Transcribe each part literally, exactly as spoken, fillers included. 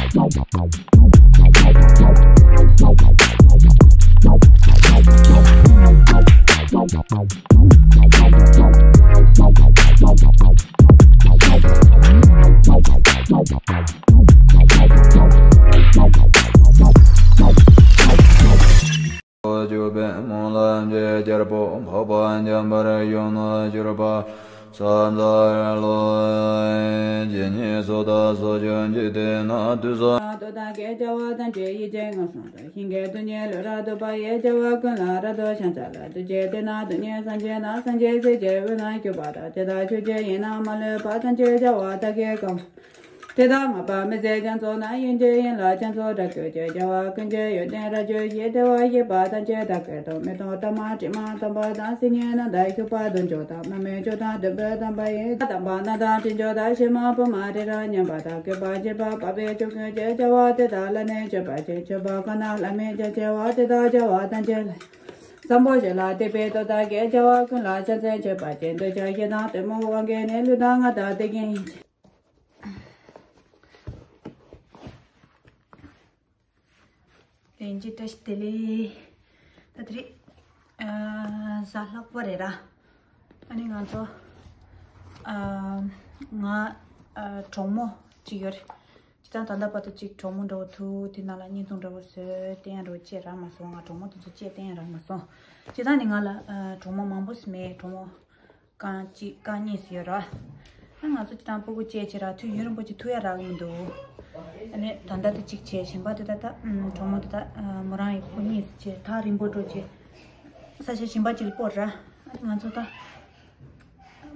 ཅོད་པན་སྨོན་ལམ་གྱི་རྒྱལ་པོ་འཕགས་པ་འཇམ་དཔལ་གཞོན་ནུར་གྱུར་པ། ས་འཛག་ལོ། ཇི་སྙེད་སུ་དག་སོགས་ཀྱང་འཇིག་རྟེན་ན་དུས་གསུམ། ལ་ཏོ་དང་སྐད་བྱ་བ་ཐམས་ཅད་ཡིད་ཀྱི་ངང་སོང་དུ་ཞིང་གི་རྡུལ་སྙེད་ལུས་རབ་རྟོག་པ་ཡི་བྱ་བ་ཀུན་ལ་རབ་ཏུ་ཕྱག་འཚལ་ལོ། རྡུལ་གཅིག་དེ་ན་རྡུལ་སྙེད་སངས་རྒྱས་རྣམས་སངས་རྒྱས་སྲས་ཀྱི་དབུས་ན་བཞུགས་པ་དང་། དེ་དག་ཆོས་ཀྱི་དབྱིངས་རྣམས་མ་ལུས་པ་ཐམས་ཅད་བྱ་བ་དག་གིས་གང་བ། དེ་དག་མ་པ་མི་ཟད་རྒྱ་མཚོ་རྣམས་ཡིད་ཀྱི་དབྱིངས་ལ་རྒྱ་མཚོ་སྒྲ་སྐད་ཀྱིས་བྱ་བ་ཀུན་གྱི་ཡོན་ཏན་རབ་བརྗོད་ཅིང་བདེ་བར་གཤེགས་པ་ཐམས་ཅད་དག་གིས་སྟོང་། མེ་ཏོག་དང་པོ་དྲི་མ་དམ་པ་དང་། སིལ་སྙན་རྣམས་དང་བྱུག་པ་དུང་ཆོས་དང་། མར་མེ་མཆོག་དང་བདུན་པོ་དམ་པ་ཡི། དམ་པ་རྣམས་དང་དྲི་མཆོག་དང་། ཕྱེ་མ་ཕུར་མ་དྲི་རབ་མཉམ་པ་དང་། བཀོད་པ་བརྗིད་པ་འཕགས་པའི་ཆོས་ཀུན་གྱི་བྱ་བ་དེ་དག་ལ་ནི་མཆོད་པ་བྱས། མཆོད་པ་གང་རྣམས་ལ་མིང་རྒྱ་ཆེ་བ། དེ་དག་བྱ་བ་ཐམས་ཅད་ལ་བཟང་པོ་ཞིང་ལ་གཏད་པའི་སྟོབས་དག་གིས་བྱ་བ་ཀུན་ལ་ཕྱག་འཚལ་མཆོད་པ་བྱས། འདོད་ཆགས་ཞེ་སྡང་གཏི་མུག་དབང་གིས་ནི། ལུས་དང་ངག་དང་ལྟས་ངན་ཡིད་བྱེད། ལན་གཅིག་བཀྲ་ཤིས་བདེ་ལེགས། ད་དེ་རིང་ཨ་གཟའ་ལྷག་པ་རེད་ར། ཨ་ནི་ང་ཚོ་ཨ་ང་ཨ་གྲོགས་མོ་གཅིག་ཡོད་རེད། ཅི་ད་ད་ལྟ་བར་དུ་གཅིག་གྲོགས་མོ་འདྲ་བོ་ཐུག་དེ་ནང་ལ་བརྙན་ཐུང་འདྲ་བོ་བཟོས་བསྟན་ཡ་འདྲ་བོ་བྱས་རག་མ་སོང་། ང་གྲོགས་མོ་དེ་ཚོ་བྱས་བསྟན་ཡ་རག་མ་སོང་། ཅི་ད་ནི་ང་ལ་ཨ་གྲོགས་མོ་མང་པོ་ཞིག་མེད། གྲོགས་མོ་རྐང་གཅིག་རྐང་གཉིས་ཟེར་ཡོད་ར། ཨ་ང་ཚོ་ཅི་དང་སྤུ་གུ་བཅས་བྱེད་ར་དུས་ཡུན་རིང་པོ་ཅིག་ཐུག་ཡ་རག་གི་མི་འདུག་ཨ་ནི་ད་ལྟ་དེ་གཅིག་བྱས། གཞན་པ་དེ་ད་ལྟ་ཨམ་གྲོགས་མོ་དེ་ད་ཨ་མོ་རང་ཡི་སྤུ་གུ་གཉིས་བྱས། ཐག་རིང་པོ་འགྲོ་བྱས། ས་ཆ་གཞན་པ་ཅིག་ལ་སྤོར་ར། ཨ་ནི་ང་ཚོ་ད་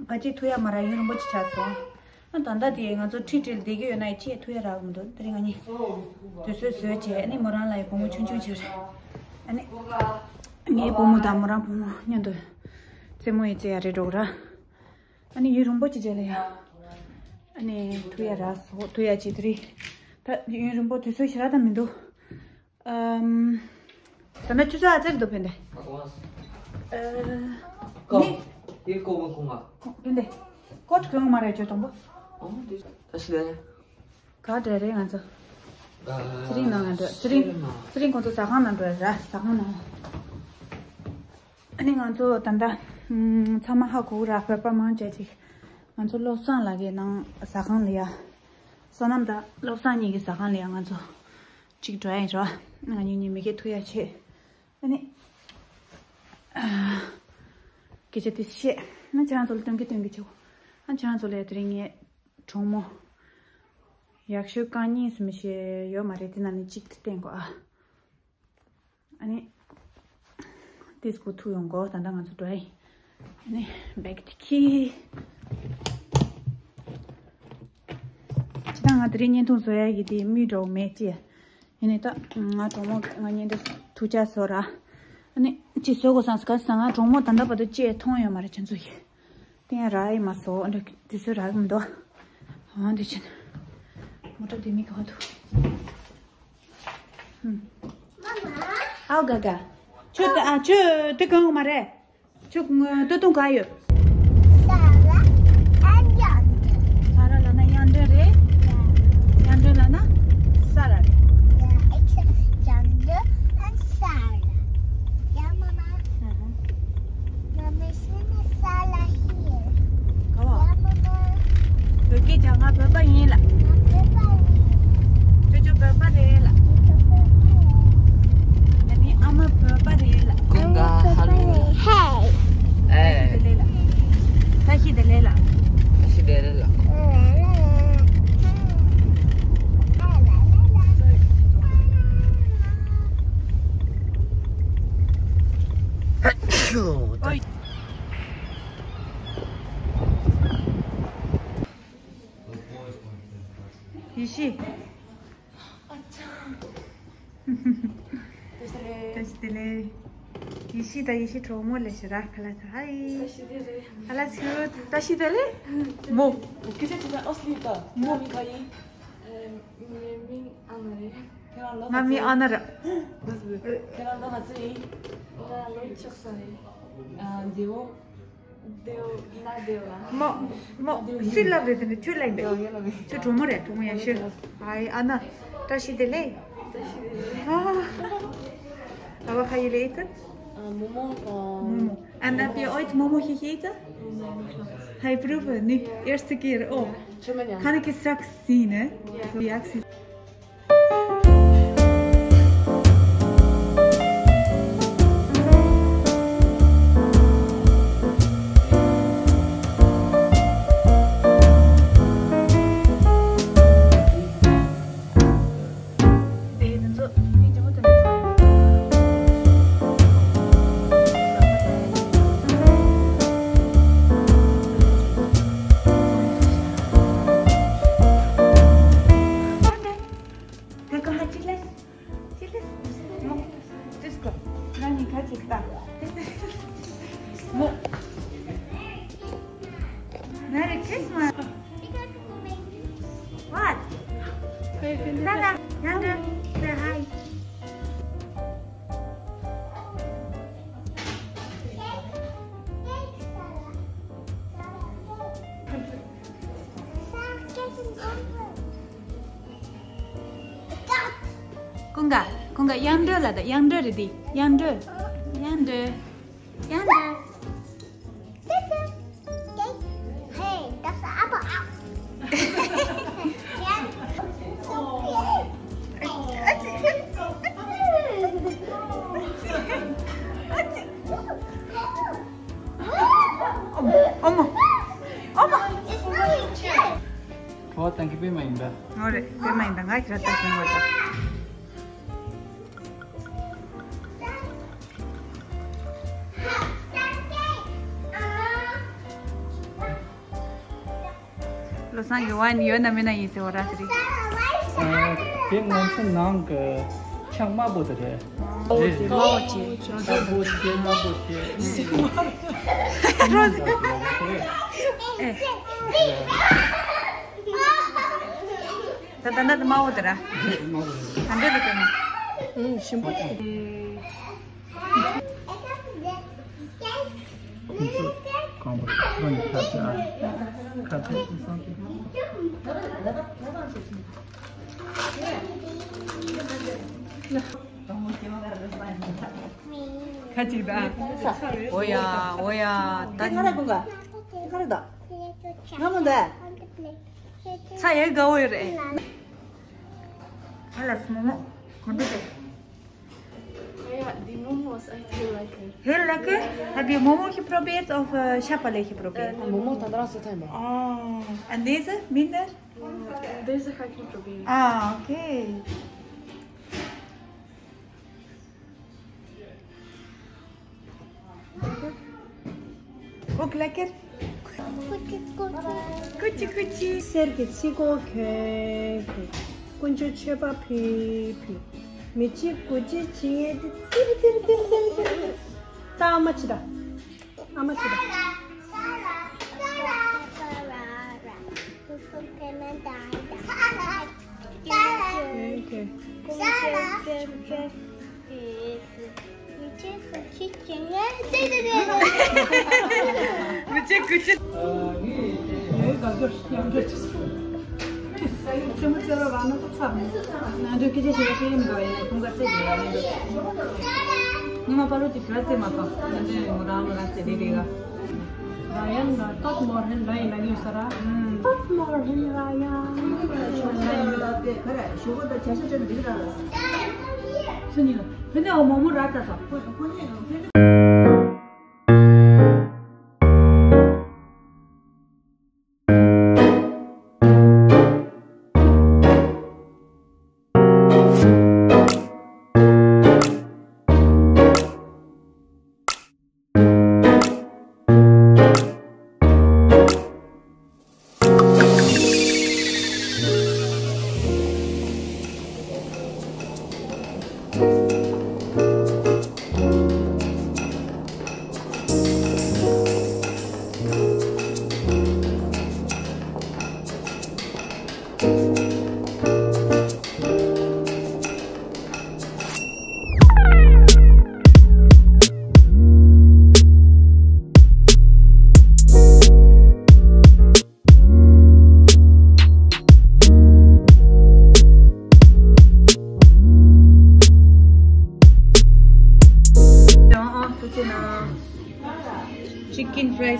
ཕལ་ཆེར་ཐུག་ཡ་མ་རག་ཡུན་རིང་པོ་ཅིག་ཆགས་སོང་། ཨ་ད་ལྟ་དེ་ང་ཚོ་ཁྲིད་ཁྲིད་ལ་བསྡད་ཀྱི་ཡོད་ན་ཡི་ཆེས་ཐུག་ཡ་རག་གི་མི་འདུག་དེ་རིང་ང་གཉིས་དུས་ཚོད་བཟོས་བྱས། ཨ་ནི་མོ་རང་ལ་ཡི་བུ་མོ་ཆུང་ཆུང་ཅིག་རེད། ཨ་ནི་ངའི་བུ་མོ་དང་མོ་རང་བུ་མོ་མཉམ་དུ་རྩེད་མོ་ཡི་རྩེ་ཡ་རེད་འགྲོ་གི་ར། ཨ་ནི་ཡུན་རིང་པོ་ཅིག་རྗེས་ལ་ཡ། ཨ་ནི་ཐུག་ཡ་རག་སོང་། ཐུག་ཡ་ཅིག་དེ་རིང་། ད་ཡུན་རིང་པོ་དུས་ཚོད་ཞེ་དྲག་ད་མི་འདུག་ཨམ། ད་ནི་ཆུ་ཚོད་ཨ་ཙི་རེད་འདུག་ཕན་བདེ། ཨ། ཀོ། ནི། ཡིར་ཀོ་མ་ཁོང་ང་། ཕན་བདེ། ཀོ་ཊི་གང་མ་རེད་ཅོ་དང་པོ། ཨོ་འདི། ད་ཤི་ལེ། ག་འདྲ་རེད་ང་ཚོ། ཨ། ཚེ་རིང་ནང་ལ་འགྲོ། ཚེ་རིང་། ཚེ་རིང་། ཚེ་རིང་ཁོང་ཚོ་ཟ་ཁང་ནང་འགྲོ་ཡ་ར། ཟ་ཁང་ནང་། ཨ་ནི་ང་ཚོ་ད་ལྟ་ཨམ་ཚང་མ་ཧ་གོ་གི་ར། བོད་པ་མང་ཆེ་ཅིག་ང་ཚོ་བློ་བཟང་ལགས་ཀྱི་ནང་ཟ་ཁང་ལ་ཡ། བསོད་ནམས་དང་བློ་བཟང་གཉིས་ཀྱི་ཟ་ཁང་ལ་ཡ་ང་ཚོ་གཅིག་འགྲོ་ཡ་ཡིན་ར། ང་གཉིས་གཉིས་མི་སྐད་ཐུག་ཡ་ཆེ། ཨ་ནི་སྐད་ཆ་དེ་བཤད་ན་ཁྱེད་རང་ཚོ་ལ་སྟོན་གི་སྟོན་གི་ཆོག་ཨ་ཁྱེད་རང་ཚོ་ལ་ཡ་དེ་རིང་ངའི་གྲོགས་མོ་ཡག་ཤོས་རྐང་གཉིས་སུ་མི་ཤེས་ཡོད་མ་རེད། དེ་ནང་ནས་གཅིག་དེ་བསྟན་དགོས་ཨ། ཨ་ནི། ཏིས་ཀུ་ཐུག་ཡོང་གོ་ད་ལྟ་ང་ཚོ་འགྲོ་ཡིན། ཨ་ནི་བེག་དེ་ཁྱེར། ཅི་ད་ང་དེ་རིང་བརྙན་ཐུང་བཟོ་ཡ་གི་དེ་མི་འགྲོ་མེད་ཅི། ཡིན་ནའི་ད་ང་གྲོགས་མོ་ང་གཉིས་འདི་ཐུག་ཅག་བཟོ་ར། ཨ་ནི་ཅི་བཟོ་དགོས་བསམ་སྐབས་སུ་ང་གྲོགས་མོ་ད་ལྟ་བར་དུ་ཅི་མཐོང་ཡོད་མ་རེད་ཁྱེད་ཚོ་ཡིན། དེ་ཡང་རག་ཡི་མ་སོང་། འདི་དུས་ཚོད་རག་གི་མི་འདུག་ཨ་འདི་ཕྱིན། མོ་ཊ་དེ་མི་ག་བ་འདུག་ཨའོ་ག་ག་ཁྱོད་དེ་ཨ་ཁྱོད་དེ་གང་མ་རེད། ཁྱོད་ལྟོ་ཐུང་ག་ཡོད། ས་ར་ལ་ན་གཡང་འདྲེན་རེད། གཡང་འདྲེན་ལ་ན་ས་ར་རེད། Mama, Mama, sing masala here. Come on. Yeah, Mama. བོད་སྐད་རྒྱག་ང་བོད་པ་ཡིན་ལ། ང་བོད་པ་ཡིན། ཁྱོད་ཚོ་བོད་པ་རེད་ལ། ང་ཚོ་བོད་པ་ཡིན། ཨ་ནི་ཨ་མ་བོད་པ་རེད་ལ། ཀུན་དགའ་ཧ་ལུ། ཧེ། ཨེ། བཀྲ་ཤིས་བདེ་ལེགས་ལ། བཀྲ་ཤིས་བདེ་ལེགས་ལ། བཀྲ་ཤིས་བདེ་ལེགས་ལ། ཨོ། ཡེ་ཤེས། བཀྲ་ཤིས་བདེ་ལེགས། བཀྲ་ཤིས་བདེ་ལེགས། ཡེ་ཤེས་དང་ཡེ་ཤེས་གྲོགས་མོ་ལས་ཤི་ར་ཁ་ལ་ཚ་ཧའི། བཀྲ་ཤིས་བདེ་ལེགས། ཁ་ལ་ཚུ་བཀྲ་ཤིས་བདེ་ལེགས། མོ། སྐད་ཆ་དྲིས་ན་ཨོ་སི་ལི་ད། མོ་མིང་ག་ཡིན། ཨ། ངའི་མིང་ཨ་ན་རེད། ཁྱེད་རང་ལོ་ང་མིང་ཨ་ན་ར། ཁྱེད་རང་ལོ་ག་ཚོད་ཡིན། ང་ལོ་བཅུ་གསུམ་རེད། ཨ། མཛེས་པོ། མོ། མོ། སུས་ལབ་རེད། དེ་འདྲ་ཁྱོད་ལབ་པས། ཁྱོད་གྲོགས་མོ་རེད། གྲོགས་མོ་ཡག་ཤོས། ཨའི་ཨ་ན། བཀྲ་ཤིས་བདེ་ལེགས། བཀྲ་ཤིས་བདེ་ལེགས། Aber kann ich reden? Äh, Momo, äh, Momo. Und habt ihr heute Momo gegeten? Momo, ja. Hey, proeven nu. Eerste keer. Oh. Schön, ja. Kann ich es straks sehen, ne? Ja. So, ja, ich sehe. Merry Christmas. What? Nana, Nana, say hi. ཀུན་དགའ། ཀུན་དགའ། དབྱངས་སྒྲོལ་ལ་ད། དབྱངས་སྒྲོལ་རེད་དེ། དབྱངས་སྒྲོལ། དབྱངས་སྒྲོལ། དབྱངས་སྒྲོལ། Hey, that's an apple. ཨོ་མ། ཨོ་མ། ཨོ་མ། ཁ་བ་གཏོང་གི་པད་མ་ཡིན་པ། ཨོ་རེད། པད་མ་ཡིན་ད། ང་ཁྱེད་རང་ལྟ་གིན་པ་ད། བློ་བཟང་གི་ཝའིན་ཡོད་ན་མེད་ན་ཡིན་ཟེར་བ་ར་དེ་རེད། ཨ། དེ་ང་ཚོ་ནང་གི་ཆང་དམར་པོ་དེ་རེད། ཨོ་རེད། དེ་དམར་པོ་བྱས། དམར་པོ་བྱས། དམར་པོ་བྱས། རོ་ཟི། ཨེ། ད་ད་ད་དམར་པོ་དེ་ར། དམར་པོ་དེ་ར། ད་འདྲ་དེ་དེ་ནི། ཨུ། ཞིམ་པོ་བྱས། ཁ་ཅིག་ད། འོ་ཡ། འོ་ཡ། ད་ང་ར་ཀུན་དགའ། ང་མོ་ད། ཚ་ཡ་དགའ་བོ་ཡོད་རེད། ཁ་ལ་སི་མོ་མོ། གོ་འདུག་གས། Ja, die Momo ist echt heel lecker. Heel lekker? Heb je Momo geprobeerd of eh, Chapale geprobeerd? Eh, nee, Momo, Momo. Dat was het helemaal. Oh, en deze? Minder? Mm, deze ga ik niet proberen. Ah, oké. Ook lekker? ཀུ་ཅི་ཀུ་ཅི། གསེར་གྱི་ཚིག་གོ་གོན་གྱི། དཀོན་མཆོག་མཆོད་པ་ཕུལ་ཕུལ། མི་གཅིག་དགུ་གཅིག་བྱེད་ཡས་དེ། ཏིར་ཏིར་ཏིར་ཏིར་ཏིར་ཏིར། ད་ཨ་མ་ཅི་ད། ཨ་མ་ཅི་ད། ཨོ་ཁེ། མི་ཚེ་ཀུ་ཅི། ངའི་དགའ་སྐྱོ་ཡང་འདྲ་ཅི། མཚན་མོ་བཙལ་བ་རག་ན་ཁོ་ཚར་མེད། ང་ཚོའི་སྐད་ཆ་བཤད་ཡ་ཤེས་ཡོན་འགའ་ཡིན་ན་ཁོང་ག་རྩེ་དེ་ལ་ཡིན་འདུག་ཉི་མ་པ་ལོ་དེ་ག་རྩེ་མ་ཐོག་ང་ཚོའི་མོ་རང་མོ་རང་རྩེ་དེ་དེ་ག་ར་ཡན་ལ་ཏོག་མོར་ཧན་ར་ཡིན་ལ་ཡོད་ས་ར། ཏོག་མོར་ཧན་ར་ཡ། སུ་ཉིད་ལ་ཕན་ནི་འོ་མོ་མོ་ར་ཙ་ཙ།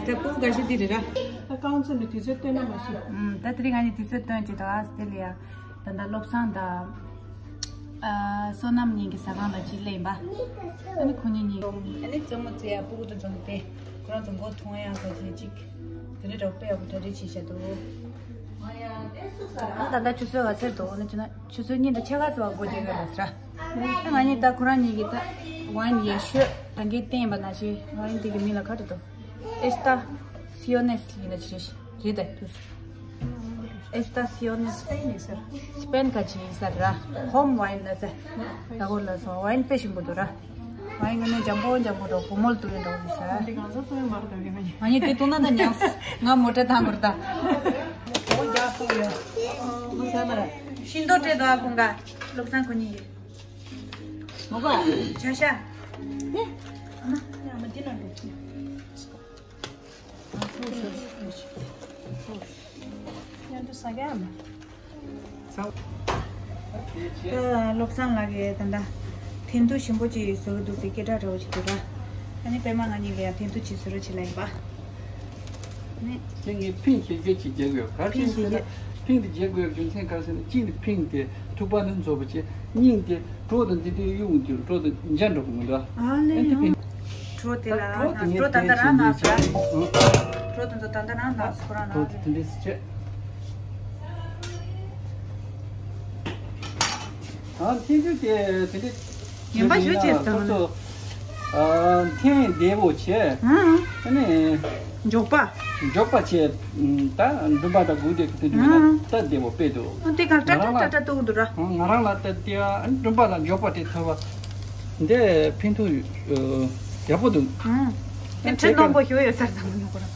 ད་སྤུ་གུ་འགའ་ཤས་འདི་རེད་ར། ད་རྐང་ཚོད་ནས་དུས་ཚོད་བཏོན་ན་མ་ཤེས། ཨུམ། ད་དེ་རིང་ང་གཉིས་དུས་ཚོད་བཏོན་ཅིག་ད་ཨ་སྟེ་ལི་ཡ། ད་ད་བློ་བཟང་དང་། ཨ། བསོད་ནམས་གཉིས་ཀྱི་ཟ་ཁང་ལ་ཅིག་སླེབས་ཡིན་པ། ཨ་ནི་ཁོ་གཉིས་གཉིས། ཨ་ནི་རྩེད་མོ་རྩེ་ཡ་སྤུ་གུ་དང་འཛོམས་ཏེ། ཁོ་རང་ཚོ་མགོ་ཐོན་ཡ་ཟེར་བྱས་ཅིག་དེ་འདྲ་འདྲ་པོ་དཔེ་ཡག་པོ་གྲ་སྒྲིག་བྱས་བཞག་འདུག་ཨ་ད་ལྟ་ཆུ་ཚོད་ག་ཚོད་འདུག་ཨ་ནི་ཆུ་ན་ཆུ་ཚོད་གཉིས་དང་ཕྱེད་ཀ་ཙམ་སྒོ་རྒྱག་གི་ཡོད་པ་ཟེར། ཨ་ང་གཉིས་ད་ཁོ་རང་གཉིས་ཀྱིས་ད་ཝའིན་ཡག་ཤོས་ད་གིན་བསྟན་པ་ནང་བཞིན་ཝའིན་དེ་གི་མིང་ལ་ག་རེ་འདུག་ཨེ་སྟ་སི་ཡོ་ནེས་ཡིན་ན་ཅི་རེད་ད་དུས། ཨེ་སྟ་སི་ཡོ་ནེས། སི་པེན་ཡིན་ཟེར། སི་པེན་ག་ཅི་ཡིན་ཟེར་ར། ཧོམ་ཝའིན་ལ་ཟེར། ད་གོ་ལ་སོང་ཝའིན་དཔེ་ཞིམ་པོ་འདུག་ར། ཝའིན་ང་ནི་འཇམ་པོ་འཇམ་པོ་འདྲ་བུ་མོ་ལ་བཏུང་ཡོད་འདྲ་བོ་ཡིན་ཟེར། འདི་གང་ཟག་ཏུ་ཡོད་མ་རེད་ད་ངས་མ་ཉན། ང་གཉིས་དེ་བཏུང་ན་ད་ཉམས། ང་མོ་ཊ་ཐང་གོ་ར་ད། འོ་རྒྱག་ཐུབ་ཡོད། ཨོ་ཟ་མ་ར། ཤིང་ཏོག་སྤྲད་དོ་ཨ་ཁོང་ག་སློབ་ཚན་ཁོ་གཉིས་ཡོད། མོ་ག་ཆ་ཤ། ཨེ། ཨ་མ་ཨ་མ་འདི་ན་འགྲོ། ཚོགས་ཤིག་ཚོགས་ཤིག་ཚོགས་ཤིག་ཡང་དུ་ས་ག་མ། ཚོགས། ཨ། བློ་བཟང་ལགས་ཀྱིས་ད་ལྟ་འཐེན་ཐུག་ཞིམ་པོ་ཅིག་བཟོ་གི་འདུག་ཟེར་སྐད་གྲགས་འདྲ་བོ་ཅིག་འདུག་ར། ཨ་ནི་པད་མ་ང་གཉིས་ལ་ཡང་འཐེན་ཐུག་ཅིག་བཟོ་རོགས་བྱེད་ལབ་ཡིན་པ། ནི། དེ་ངས་ཕིང་ཞིག་རྒྱ་ཆེ་རྒྱག་དགོས། ག་རེ་ཕིང་ཞིག་བྱས་ཟེར་ན། རྒྱ། ཕིང་དེ་རྒྱག་དགོས་རྒྱུ་མཚན་ག་རེ་ཟེར་ན། གཅིག་ནི་ཕིང་དེ་ཐུག་པ་ནི་རྫོགས་པ་བྱས། སྙིང་དེ་གྲོ་དང་དེ་དུས་གཡུག་འགྱུར་གྲོ་དང་འཇའ་འགྲོ་གི་མི་འདུག་ཨ་ལེ་ཨ་དེ་ཡང་། ཕིང་། གྲོ་དེ་ད་ལ་གྲོ་དེ་ང་གྲོ་ད་ལྟ་རང་ནག་ཟ། གྲོ་དེ་ཚོ་ད་ལྟ་རང་ནག་ཁོ་རང་གྲོ་ནག་དེ་དེ་འདྲས་སུ་བྱས། ཨ་འཐེན་དུས་དེ་དེ་འདྲས་ངན་པ་ཞུ་བྱས་སོང་། ཁོ་ཚོ། ཨ། འཐེན་བདེ་བོ་བྱས། ཨང་། ཨ་ནི། མགྱོགས་པ། མགྱོགས་པ་བྱས། ད་འབྲུམ་པ་དང་སྒུག་བསྡད་ཀྱི་དེ་འདྲ་ཡོད་ན། ཨང་། ད་བདེ་བོ་དཔེ་འདུག་ཨ་དེ་ག་ཏྲ་ང་རང་ལ། ཏྲ་ཏྲ་ཏྲ་གཏོང་གི་འདུག་ར། ང་རང་ལ་ད་དེ་འབྲུམ་པ་ལ་མགྱོགས་པ་དེ་ཐོབ་པ། འདི་ཕན་ཐོགས་ཡག་པོ་འདུག་ཨང་། དེ་ཁྲེ་ནོམ་པོ་ཞུ་ཡོད་ས་ཙམ་ཡོད་གོ་ར།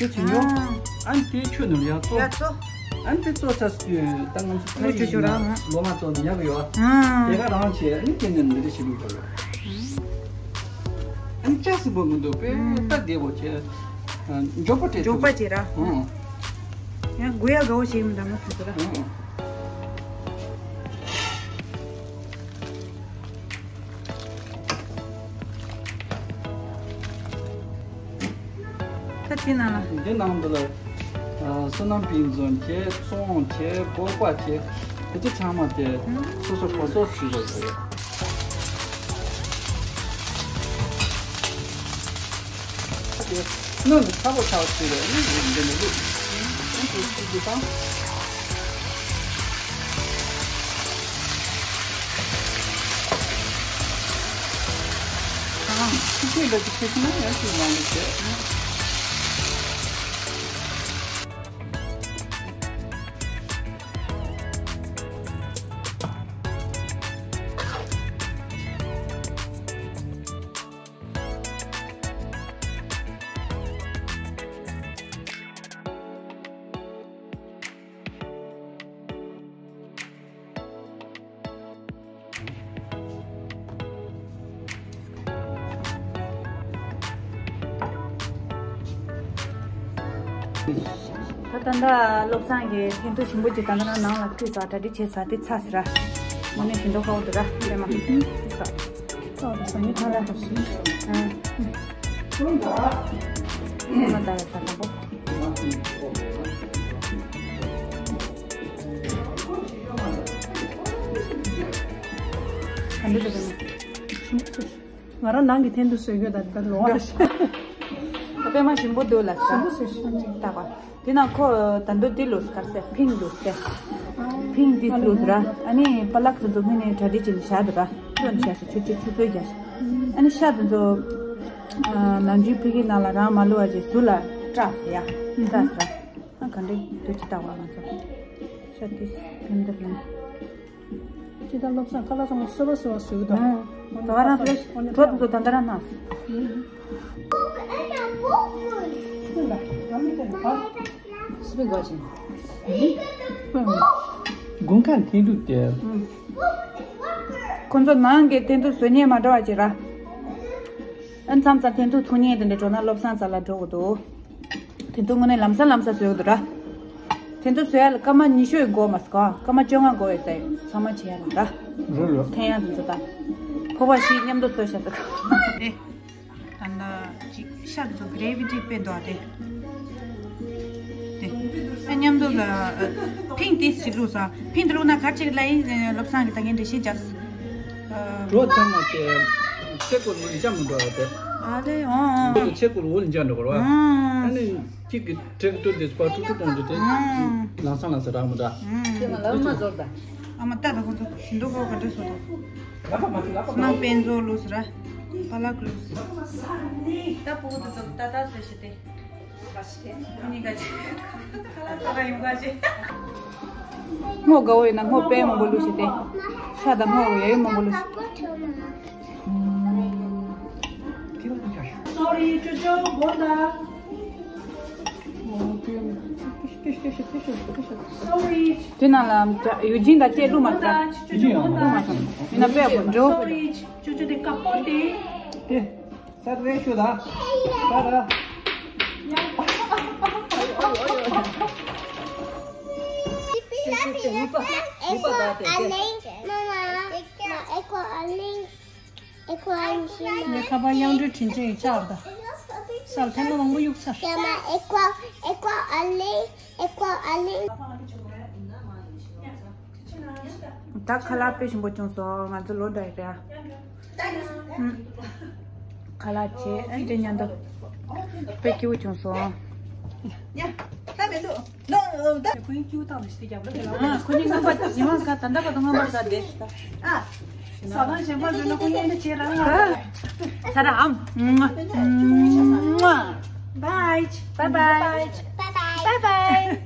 དེ་བྱིན་ཡོང་། ཨ། ཨ་ནི་དེ་ཁྱོད་ནོར་ཡག་གཙོ། ཡག་གཙོ། ཨ་ནི་དེ་གཙོ་ཚ་སུ་ད་ང་ཚོ་ཁ་ཡིག་ཡིན་ན་ལོ་མ་གཙོ་ཡག་གི་ཡོད། ཨ། དེ་ག་རང་བྱས། ཨ་ནི་དེ་ནས་འདི་འདྲ་ཞིག་མི་འགྲོ་ཡོད། ཨ་ནི་ལྕགས་སྲིན་པོ་མི་འདུག་པས་ད་བདེ་བོ་བྱས། མགྱོགས་པོ་སྤྲད་ཐུབ། མགྱོགས་པ་བྱས་ར། ཨང་། ཡང་དགོས་ཡག་དགའ་བོ་ཞིག་མི་འདུག་མ་ཐུབ་ཟེར་ར། ཨང་། ད་དེ་ནང་ལ། འདི་ནང་འདི་ལ། ཨ། བསོད་ནམས་ཕིང་བཟོ་བྱས། བཙོང་བྱས། སྒོག་པ་བྱས། དེ་ཚོ་ཚང་མ་དེ་སོ་སོ་གོ་སོ་ཞིག་རེད་ཟེར། ད་དེ་སྣོད་ནི་ཚ་པོ་ཚ་པོ་ཞིག་རེད། ཨ་ནི་འདི་ནས་བླུགས། ཨ་ནི་དེ་ཚིག་གི་བཏང་། ཨ། ཕྱི་ཚེས་ལ་ཅིག་ཕྱེ་ཤེ་ན་ཡང་ཅིག་མང་པོ་བྱས། ད་ད་ལྟ་བློ་བཟང་གིས་འཐེན་ཐུག་ཞིམ་པོ་ཅིག་ད་ལྟ་ནང་ལ་བསྐུས་ཚར། གྲ་སྒྲིག་བྱས་ཚར། དེ་ཚར་ཟེར་ར། དངོས་གནས་ཞིམ་མདོག་ཁ་པོ་འདུག་ར། ལས་མ། ཨོ་ད་སང་ཉིན་ཐང་ལ་ཐོབ་སོང་། ཨ། ཨ་མ་ད་ད་དང་པོ། ག་འདྲ་རེད་ན། ང་རང་ནང་གི་འཐེན་ཐུག་བཟོས་ཡོད། ད་ད་ལོ་བ་ཞིག་ད་དཔེ་མ་ཞིམ་པོ་འདུག་ལ་ས། ཞིམ་པོ་བཟོས་ཤག་ནི་ད་པ། དེ་ན་ཁོ་ད་འདོད་དེ་ལོས་གར་སེ་ཕིང་ལོས་སེ། ཕིང་དེ་ལོས་ར། ཨ་ནི་པ་ལག་དེ་ཚོ་ངོས་ནས་གྲ་སྒྲིག་བྱས་ནས་བཞག་འདུག་ར། ཁྱོད་ནས་བཞག་ཤག་ཆུ་ཆུ་ཆུ་ཚོད་རྒྱག་ཤག་ཨ་ནི་ཤ་དེ་ཚོ་ནང་ཆུའི་ཕི་གི་ནང་ལ་རང་མ་བླུགས་པ་ཅིག་ཟུར་ལ་བཀྲ་ཟེར་ཡ། བཀྲ་ཟེར་ར། ཨ་ག་འདྲ་འདུག་ཅི་ལྟ་བ་ང་ཚོ་ཤ་དེ་ཕན་འདིར་ལ། ཅི་ད་བློ་བཟང་ཁ་ལག་ཚང་མ་སོ་པ་སོ་པ་བཟོས་འདུག་ད་ག་རང་ཚོ་གྲོ་དེ་ཚོ་ད་ལྟ་རང་ན། སི་པིང་གོ་ཆེན། དགུན་ཁ་འཐེན་ཐུག་དེ། ཁོ་ཚོ་ནང་གི་འཐེན་ཐུག་བཟོ་མཁན་མ་འདྲ་བ་ཅིག་ར། ཨ་མཚམས་མཚམས་འཐེན་ཐུག་འཐུང་མཁན་དེ་འདྲ་འགྲོ་ན་བློ་བཟང་རྩ་ལ་འགྲོ་དགོས་འདུག་འཐེན་ཐུག་དངོས་གནས་ལམ་སང་ལམ་སང་བཟོས་འདུག་ར། དེ་ཚོ་བཟོ་ཡ་ལ་སྐར་མ་ཉི་ཤུ་ཡི་འགོར་མ་སོང་ག་སྐར་མ་བཅོ་ལྔ་འགོར་ཡོད་ས་ཡིན། ཚང་མ་བྱེད་ཡ་ལ་ད། རོ་ལོ། འཐེན་ཡ་དེ་ཚོ་ད། ཕོར་པ་བཞི་མཉམ་དུ་བཟོས་བཞག་ས་ད། དེ། ད་ལྟ་ཅིག་ཤ་དེ་ཚོ་གི་རེ་བི་ཏི་དཔེ་འདུག་དེ། དེ། ཨ་མཉམ་དུ་ལ། ཕིང་ཏིས་ཅིག་བླུགས་ས། ཕིང་དེ་བླུགས་ན་ག་ཅིག་ལ་ཡིན་བློ་བཟང་གི་ད་ངས་འགྲེལ་བཤད་རྒྱག་རོ་ཚང་མ་དེ། ཚེ་སྐོར་འོ་ལ་འཇམ་མི་འགྲོ་བ་དེ། ཨ་ལེ་ཨོ་ཨོ། ཚེ་སྐོར་འོ་ལ་འཇམ་འགྲོ་བ། ཨ་ནི། གཅིག་གི་ཊེག་ཊུ་དེ་སྤར་ཊུ་ཊུ་གཏོང་རྒྱུ་དེ། ཨང་། ལང་ཚང་ལང་ཚང་རག་མི་འདྲ། ཨང་། ཁྱེད་མ་ལབ་མ་ཟོར་ད། ཨ་མ་ལྟ་ད་ཁོ་ཚོ་ཞིང་འབྲོག་པ་ག་འདྲ་བཟོ་ད། སྣང་དཔལ་མཛོ་ལུས་ར། པ་ལག་ལུས། ད་ཕྲུ་གུ་དེ་ཚོ་ཏ་ཏ་ཟེར་ཞེས་ཏེ། ཁོ་གཉིས་ཀ་ཅི། ཁ་ལག་ཟ་ག་ཡོང་ག་ཅི། སྔོ་དགའ་བོ་ཡིན་ན་སྔོ་དཔེ་མང་པོ་ལུས་ཞེས་ཏེ། ཤ་དང་སྔོ་ཡ་ཡོ་མང་པོ་ལུས་ཞེས། Sorry, ཅོ་ཅོ་སྒོ་ད། Sorry. དེ་ནང་ལ་ཡུ་ཇིན་དང་བཅས་བླུགས་མ་ཟ། ཅོ་ཅོ་སྒོ་ད། མིན་ན་དཔེ་བོ་འགྲོ། Sorry, ཅོ་ཅོ་དེ་དཀར་པོ་དེ། དེ་ས་རེ་ཤོད་ད། ས་ར། Mama, ངས་ཁ་པར་དབྱངས་འགྲོས་དྲིན་ཅན་ཡིན་ཆགས་ར་ད། སལ་ཐེངས་མ་མང་པོ་གཡུག་ཚར། ད་ཁ་ལག་དཔེ་ཞིམ་པོ་བྱུང་སོང་། ང་ཚོ་ལོ་འདྲ་ཡི་རེད་ཨ། ཁ་ལག་བྱས་ཨ་དེ་མཉམ་དུ་དཔེ་སྐྱིད་པོ་བྱུང་སོང་། ཡ། ད་མི་འདུག་ནོ་ད། ཁོ་གཉིས་ཀྱིས་བཏང་ནས་ཤི་རྒྱབ་ལ་ཕེབས་ལ། ཁོ་གཉིས་རྔན་པ་ཉི་མ་ག་ད་ལྟ་བར་དུ་རྔན་པ་ད་བསྡད་ཤི་ད། ཨ། ས་ཐང་གཞན་པ་འདུག་ན་ཁོ་གཉིས་ནི་བྱེད་རང་ལ། ས་ར་ཨམ། Bye. Bye bye. Bye bye.